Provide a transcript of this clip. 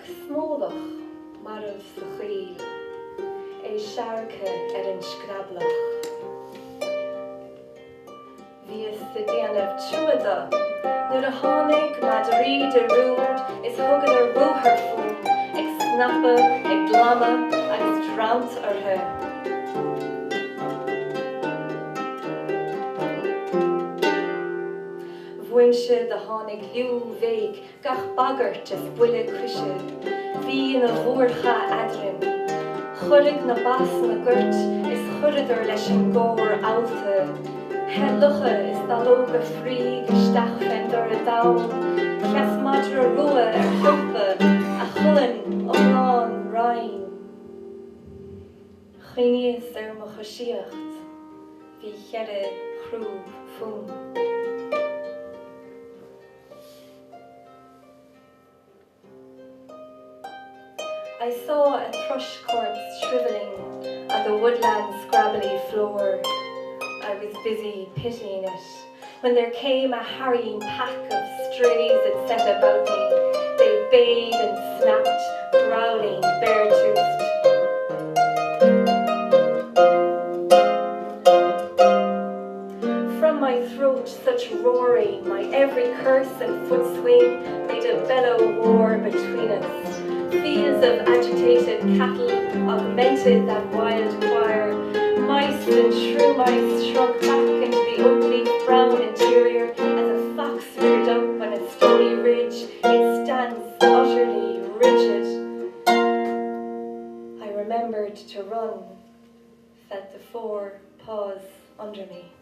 Smólach marbh sa choill, é seargtha ar an screablach. Bhíos ag déanamh trua do nuair a tháinig madraí de rúid is thugadar ruathar fúm, ag snapadh, ag glamadh agus drant orthu. Uaimse do tháinig liú bhéic gach bagairt is buille coise. Bhí ina mhórchath eadrainn. Chorraigh na ba sna goirt is chuireadar leis an gcór ólta. Theith lucha is dallóga fraoigh isteach fén dtoradh domhain. Sheas madra rua ar cholpa, a cholainn iomlán righin. Chuimhníos ar mo choisíocht, bhí cheithre chrúb fúm. I saw a thrush corpse shrivelling on the woodland scrabbly floor. I was busy pitying it when there came a harrying pack of strays that set about me. They bayed and snapped, growling bare-toothed. From my throat such roaring, my every curse and foot swing made a bellow war between us. Fields of agitated cattle augmented that wild choir. Mice and shrew mice shrunk back into the oak-leaf brown interior as a fox reared up on a stony ridge, its stance utterly rigid. I remembered to run, felt the fore paws under me.